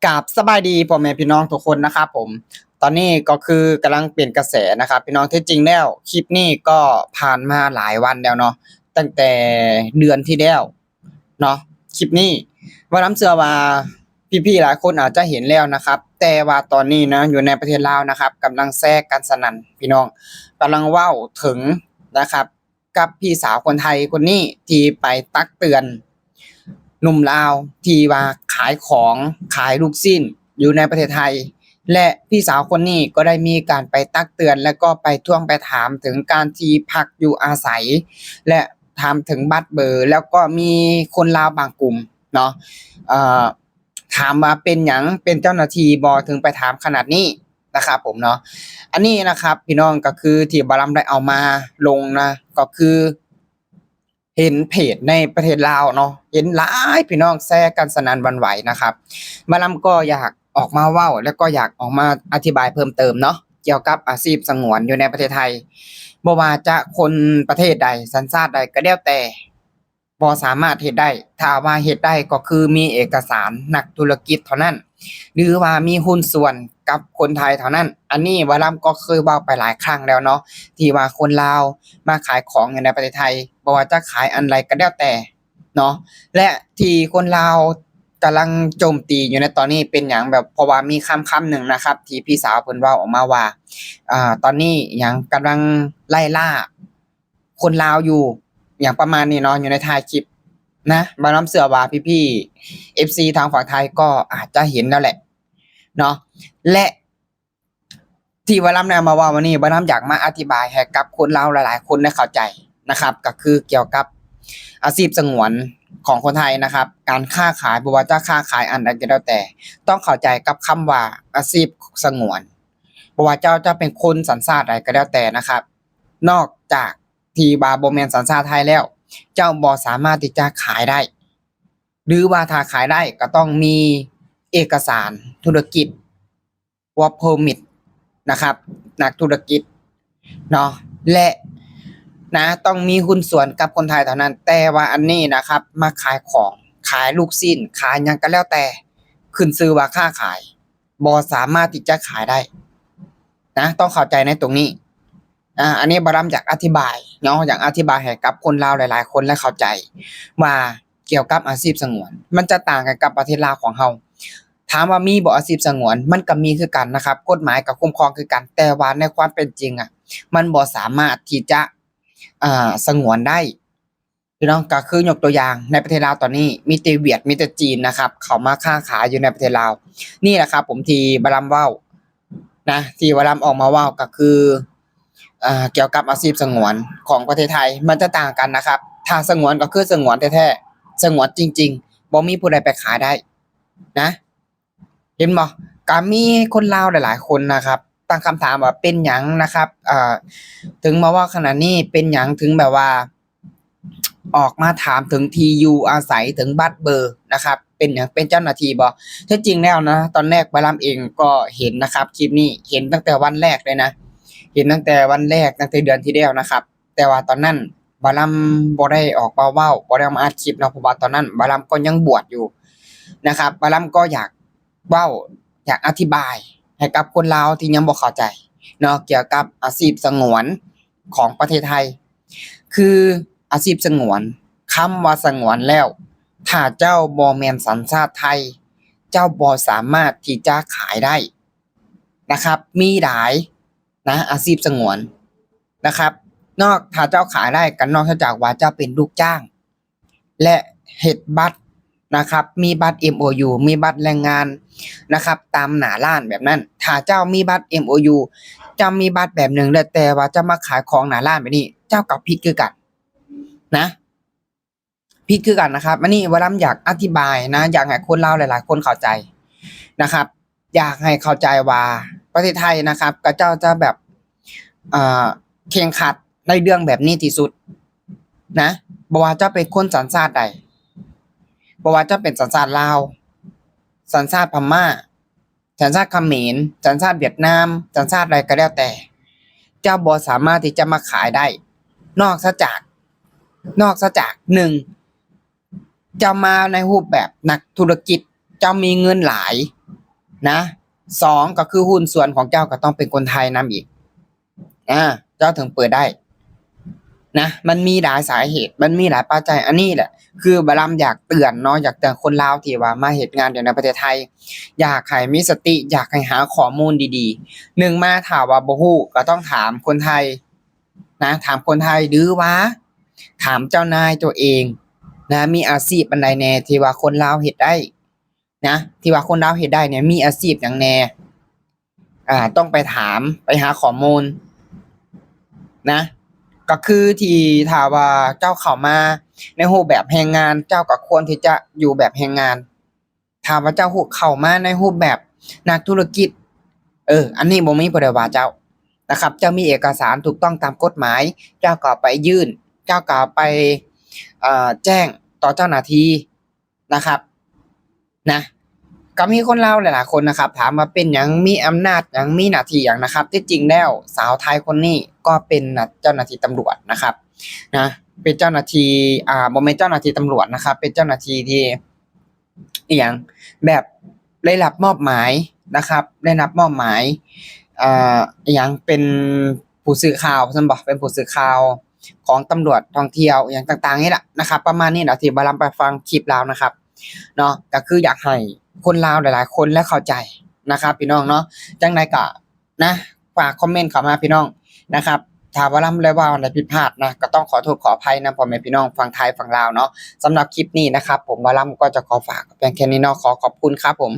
ກາບສະບາຍດີພໍ່ແມ່ພີ່ນ້ອງທຸກຄົນນະຄັບຜົມ. ຕອນນີ້ກໍຄືກຳລັງເປັນກະແສນະຄັບພີ່ນ້ອງ. ທີ່ຈິງແລ້ວຄລິບນີ້ກໍຜ່ານມາຫຼາຍວັນແລ້ວເນາະ, ຕັ້ງແຕ່ເດືອນທີ່ແລ້ວເນາະ. ຄລິບນີ້ບ່າວລຳເຊື່ອວ່າພີ່ໆຫຼາຍຄົນອາດຈະເຫັນແລ້ວນະຄັບ, ແຕ່ວ່າຕອນນີ້ນະ ຢູ່ໃນປະເທດລາວນະຄັບ ກຳລັງແຊກັນສະນັ້ນພີ່ນ້ອງ, ກຳລັງເວົ້າເຖິງນະຄັບ ກັບພີ່ສາວຄົນໄທຄົນນີ້ທີ່ໄປຕັກເຕືອນໜຸ່ມລາວທີ່ວ່າຂາຍຂອງ ຂາຍລູກຊີ້ນຢູ່ໃນປະເທດໄທ ແລະ ພີ່ສາວຄົນນີ້ກໍໄດ້ມີການໄປຕັກເຕືອນ ແລະ ກໍໄປທວງໄປຖາມເຖິງການທີ່ພັກຢູ່ອາໄສ ແລະ ຖາມເຖິງບັດເບີ ແລ້ວກໍມີຄົນລາວບາງກຸ່ມເນາະ ເອີ ຖາມວ່າເປັນຫຍັງ ເປັນເຈົ້າໜ້າທີ່ບໍ່ ເຖິງໄປຖາມຂະໜາດນີ້ນະຄັບຜົມເນາະ. ອັນນີ້ນະຄັບພີ່ນ້ອງ ກໍຄືທີ່ບ່າວລຳໄດ້ເອົາມາລົງນະ ກໍຄືເຫັນເພຈໃນປະເທດລາວເນາະ ເຫັນຫຼາຍພີ່ນ້ອງແຊກັນສະນັ້ນຫວັ່ນໄຫວນະຄັບ. ບ່າວລຳກໍຢາກອອກມາເວົ້າ ແລະ ກໍຢາກອອກມາອະທິບາຍເພີ່ມເຕີມເນາະ ກ່ຽວກັບອາຊີບສະຫງວນຢູ່ໃນປະເທດໄທ. ບໍ່ວ່າຈະຄົນປະເທດໃດ ສັນຊາດໃດກໍແລ້ວແຕ່ ບໍ່ສາມາດເຮັດໄດ້. ຖ້າວ່າເຮັດໄດ້ກໍຄືມີເອກະສານນັກທຸລະກິດເທົ່ານັ້ນ ຫຼືວ່າມີຫຸ້ນສ່ວນກັບຄົນໄທເທົ່ານັ້ນ. ອັນນີ້ບ່າວລຳກໍເຄີຍເວົ້າໄປຫຼາຍຄັ້ງແລ້ວເນາະ ທີ່ວ່າຄົນລາວມາຂາຍຂອງຢູ່ໃນປະເທດໄທ ບໍ່ວ່າຈະຂາຍອັນໃດກໍແລ້ວແຕ່ເນາະ. ແລະ ທີ່ຄົນລາວກຳລັງໂຈມຕີຢູ່ໃນຕອນນີ້ເປັນຫຍັງ ແບບ ເພາະວ່າມີຄຳ ຄຳໜຶ່ງນະຄັບ ທີ່ພີ່ສາວເພິ່ນເວົ້າອອກມາວ່າ ອາ ຕອນນີ້ຫຍັງ ກຳລັງໄລ່ລ່າ ຄົນລາວຢູ່ ຫຍັງປະມານນີ້ເນາະ ຢູ່ໃນທ້າຍຄລິບນະ. ບ່າວລຳເຊື່ອວ່າພີ່ໆ ເອັຟຊີ ທາງຝັ່ງໄທກໍອາດຈະເຫັນແລ້ວແຫຼະເນາະ. ແລະ ທີ່ບ່າວລຳນຳມາເວົ້າວັນນີ້ ບ່າວລຳຢາກມາອະທິບາຍໃຫ້ກັບຄົນລາວຫຼາຍໆຄົນໄດ້ເຂົ້າໃຈນະຄັບ ກໍຄືກ່ຽວກັບອາຊີບສະຫງວນຂອງຄົນໄທນະຄັບ. ການຄ້າຂາຍ ບໍ່ວ່າຈະຄ້າຂາຍອັນໃດກໍແລ້ວແຕ່ ຕ້ອງເຂົ້າໃຈກັບຄຳວ່າອາຊີບສະຫງວນ. ບໍ່ວ່າເຈົ້າຈະເປັນຄົນສັນຊາດໃດກໍແລ້ວແຕ່ນະຄັບ ນອກຈາກທີ່ວ່າບໍ່ແມ່ນສັນຊາດໄທແລ້ວ ເຈົ້າບໍ່ສາມາດທີ່ຈະຂາຍໄດ້ ຫຼືວ່າຖ້າຂາຍໄດ້ກໍຕ້ອງມີເອກະສານທຸລະກິດ work permit ນະຄັບ ນັກທຸລະກິດເນາະ ແລະ ນະ ຕ້ອງມີຫຸ້ນສ່ວນກັບຄົນໄທເທົ່ານັ້ນ. ແຕ່ວ່າອັນນີ້ນະຄັບ ມາຂາຍຂອງ ຂາຍລູກຊີ້ນ ຂາຍຫຍັງກໍແລ້ວແຕ່ ຂຶ້ນຊື່ວ່າຄ້າຂາຍ ບໍ່ສາມາດທີ່ຈະຂາຍໄດ້ນະ ຕ້ອງເຂົ້າໃຈໃນຕົງນີ້. ອາ ອັນນີ້ບ່າວລຳຢາກອະທິບາຍເນາະ ຢາກອະທິບາຍໃຫ້ກັບຄົນລາວຫຼາຍໆຄົນໄດ້ເຂົ້າໃຈວ່າ ກ່ຽວກັບອາຊີບສະຫງວນ ມັນຈະຕ່າງກັນກັບປະເທດລາວຂອງເຮົາ. ຖາມວ່າມີບໍ່ອາຊີບສະຫງວນ? ມັນກໍມີຄືກັນນະຄັບ ກົດໝາຍກໍຄຸ້ມຄອງຄືກັນ ແຕ່ວ່າໃນຄວາມເປັນຈິງອະ ມັນບໍ່ສາມາດທີ່ຈະ ອາ ສະຫງວນໄດ້. ພີ່ນ້ອງ ກໍຄືຍົກຕົວຢ່າງ ໃນປະເທດລາວຕອນນີ້ ມີແຕ່ຫວຽດ ມີແຕ່ຈີນນະຄັບ ເຂົ້າມາຄ້າຂາຍຢູ່ໃນປະເທດລາວ. ນີ້ແຫຼະຄັບຜົມ ທີ່ບ່າວລຳເວົ້ານະ ທີ່ບ່າວລຳອອກມາເວົ້າ ກໍຄື ເອີ ກ່ຽວກັບອາຊີບສະຫງວນຂອງປະເທດໄທ ມັນຈະຕ່າງກັນນະຄັບ. ຖ້າສະຫງວນກໍຄືສະຫງວນແທ້ໆ ສະຫງວນຈິງໆ ບໍ່ມີຜູ້ໃດໄປຂາຍໄດ້ນະ. ເຫັນບໍ່? ກໍມີຄົນລາວຫຼາຍໆຄົນນະຄັບ ຕັ້ງຄຳຖາມວ່າເປັນຫຍັງນະຄັບ ເອີ ເຖິງມາເວົ້າຂະໜາດນີ້ ເປັນຫຍັງເຖິງແບບວ່າ ອອກມາຖາມເຖິງທີ່ຢູ່ອາໄສ ເຖິງບັດເບີນະຄັບ ເປັນຫຍັງ ເປັນເຈົ້າໜ້າທີ່ບໍ່? ແທ້ຈິງແລ້ວນະ ຕອນແລກບ່າວລຳເອງກໍເຫັນນະຄັບ ຄລິບນີ້ ເຫັນຕັ້ງແຕ່ວັນແລກເລີຍນະ ເຫັນຕັ້ງແຕ່ວັນແລກ ຕັ້ງແຕ່ເດືອນທີ່ແລ້ວນະຄັບ. ແຕ່ວ່າຕອນນັ້ນບ່າວລຳບໍ່ໄດ້ອອກມາເວົ້າ ບໍ່ໄດ້ເອົາມາອັດຄລິບເນາະ ເພາະວ່າຕອນນັ້ນບ່າວລຳກໍຍັງບວດຢູ່ນະຄັບ. ບ່າວລຳກໍຢາກເວົ້າ ຢາກອະທິບາຍໃຫ້ກັບຄົນລາວທີ່ຍັງບໍ່ເຂົ້າໃຈເນາະ ກ່ຽວກັບອາຊີບສະຫງວນຂອງປະເທດໄທ. ຄືອາຊີບສະຫງວນ ຄຳວ່າສະຫງວນແລ້ວ ຖ້າເຈົ້າບໍ່ແມ່ນສັນຊາດໄທ ເຈົ້າບໍ່ສາມາດທີ່ຈະຂາຍໄດ້ນະຄັບ. ມີຫຼາຍນະ ອາຊີບສະຫງວນນະຄັບ ນອກ ຖ້າເຈົ້າຂາຍໄດ້ ກໍນອກເສຍຈາກວ່າເຈົ້າເປັນລູກຈ້າງ ແລະ ເຮັດບັດນະຄັບ ມີບັດເອັມໂອຢູ ມີບັດແຮງງານນະຄັບ ຕາມໜ້າຮ້ານແບບນັ້ນ. ຖ້າເຈົ້າມີບັດເອັມໂອຢູ ເຈົ້າມີບັດແບບໜຶ່ງ ແລະ ແຕ່ວ່າເຈົ້າມາຂາຍຂອງໜ້າຮ້ານແບບນີ້ ເຈົ້າກໍຜິດຄືກັນນະ ຜິດຄືກັນນະຄັບ. ອັນນີ້ບ່າວລຳຢາກອະທິບາຍນະ ຢາກໃຫ້ຄົນລາວຫຼາຍໆຄົນເຂົ້າໃຈນະຄັບ. ຢາກໃຫ້ເຂົ້າໃຈວ່າປະເທດໄທນະຄັບ ເຂົາເຈົ້າຈະແບບ ເອີ ເຄັ່ງຄັດໃນເລື່ອງແບບນີ້ທີ່ສຸດນະ. ບໍ່ວ່າຈະເປັນຄົນສັນຊາດໃດ, ບໍ່ວ່າຈະເປັນສັນຊາດລາວ, ສັນຊາດພະມ້າ, ສັນຊາດຂະເໝນ, ສັນຊາດຫວຽດນາມ, ສັນຊາດໃດກໍແລ້ວແຕ່, ເຈົ້າບໍ່ສາມາດທີ່ຈະມາຂາຍໄດ້ ນອກເສຍຈາກ ນອກເສຍຈາກ ໜຶ່ງ ເຈົ້າມາໃນຮູບແບບນັກທຸລະກິດ, ເຈົ້າມີເງິນຫຼາຍ, ນະ ສອງ ກໍຄືຫຸ້ນສ່ວນຂອງເຈົ້າກໍຕ້ອງເປັນຄົນໄທນຳອີກ ອາ ເຈົ້າເຖິງເປີດໄດ້ນະ. ມັນມີຫຼາຍສາເຫດ ມັນມີຫຼາຍປັດໄຈ. ອັນນີ້ແຫຼະ ຄືບ່າວລຳຢາກເຕືອນເນາະ ຢາກເຕືອນຄົນລາວທີ່ວ່າມາເຮັດງານຢູ່ໃນປະເທດໄທ ຢາກໃຫ້ມີສະຕິ ຢາກໃຫ້ຫາຂໍ້ມູນດີໆ. ໜຶ່ງມາ ຖ້າວ່າບໍ່ຮູ້ກໍຕ້ອງຖາມຄົນໄທນະ ຖາມຄົນໄທ ຫຼືວ່າຖາມເຈົ້ານາຍຕົວເອງນະ ມີອາຊີບອັນໃດແດ່ທີ່ວ່າຄົນລາວເຮັດໄດ້ນະ ທີ່ວ່າຄົນລາວເຮັດໄດ້ເນ່ຍ ມີອາຊີບຫຍັງແດ່? ອາ ຕ້ອງໄປຖາມ ໄປຫາຂໍ້ມູນນະ. ກໍຄືທີ່ ຖ້າວ່າເຈົ້າເຂົ້າມາໃນຮູບແບບແຮງງານ ເຈົ້າກໍຄວນທີ່ຈະຢູ່ແບບແຮງງານ. ຖ້າວ່າເຈົ້າເຂົ້າມາໃນຮູບແບບນັກທຸລະກິດ ເອີ ອັນນີ້ບໍ່ມີຜູ້ໃດວ່າເຈົ້ານະຄັບ. ເຈົ້າມີເອກະສານຖືກຕ້ອງຕາມກົດໝາຍ ເຈົ້າກໍເອົາໄປຍື່ນ ເຈົ້າກໍເອົາໄປ ເອີ ແຈ້ງຕໍ່ເຈົ້າໜ້າທີ່ນະຄັບ ນະ. ກໍມີຄົນລາວຫຼາຍໆຄົນນະຄັບ ຖາມວ່າເປັນຫຍັງ ມີອຳນາດຫຍັງ ມີໜ້າທີ່ຫຍັງນະຄັບ. ທີ່ຈິງແລ້ວສາວໄທຄົນນີ້ກໍເປັນເຈົ້າໜ້າທີ່ຕຳຫຼວດນະຄັບນະ ເປັນເຈົ້າໜ້າທີ່ ອາ ບໍ່ແມ່ນເຈົ້າໜ້າທີ່ຕຳຫຼວດນະຄັບ ເປັນເຈົ້າໜ້າທີ່ທີ່ ອີຫຍັງ ແບບໄດ້ຮັບມອບໝາຍນະຄັບ ໄດ້ຮັບມອບໝາຍ ເອີ ອີຫຍັງ ເປັນຜູ້ສື່ຂ່າວຊັ້ນບໍ ເປັນຜູ້ສື່ຂ່າວຂອງຕຳຫຼວດທ່ອງທ່ຽວ ອີຫຍັງຕ່າງໆນີ້ລະນະຄັບ ປະມານນີ້ລະ ທີ່ບ່າວລຳໄປຟັງຄລິບລາວນະຄັບເນາະ. ກໍຄືຢາກໃຫ້ຄົນລາວຫຼາຍໆຄົນລະເຂົ້າໃຈນະຄັບ ພີ່ນ້ອງເນາະ. ຈັ່ງໃດກໍ ນະ ຝາກຄອມເມັນເຂົ້າມາພີ່ນ້ອງນະຄັບ. ຖ້າວ່າລຳ ແລະ ເວົ້າອັນໃດຜິດພາດນະ ກໍຕ້ອງຂໍໂທດຂໍອະໄພນຳພໍ່ແມ່ພີ່ນ້ອງຝັ່ງໄທຝັ່ງລາວເນາະ. ສຳລັບຄລິບນີ້ນະຄັບ ຜົມວ່າລຳກໍຈະຂໍຝາກພຽງແຄ່ນີ້ເນາະ. ຂໍຂອບຄຸນຄັບຜົມ.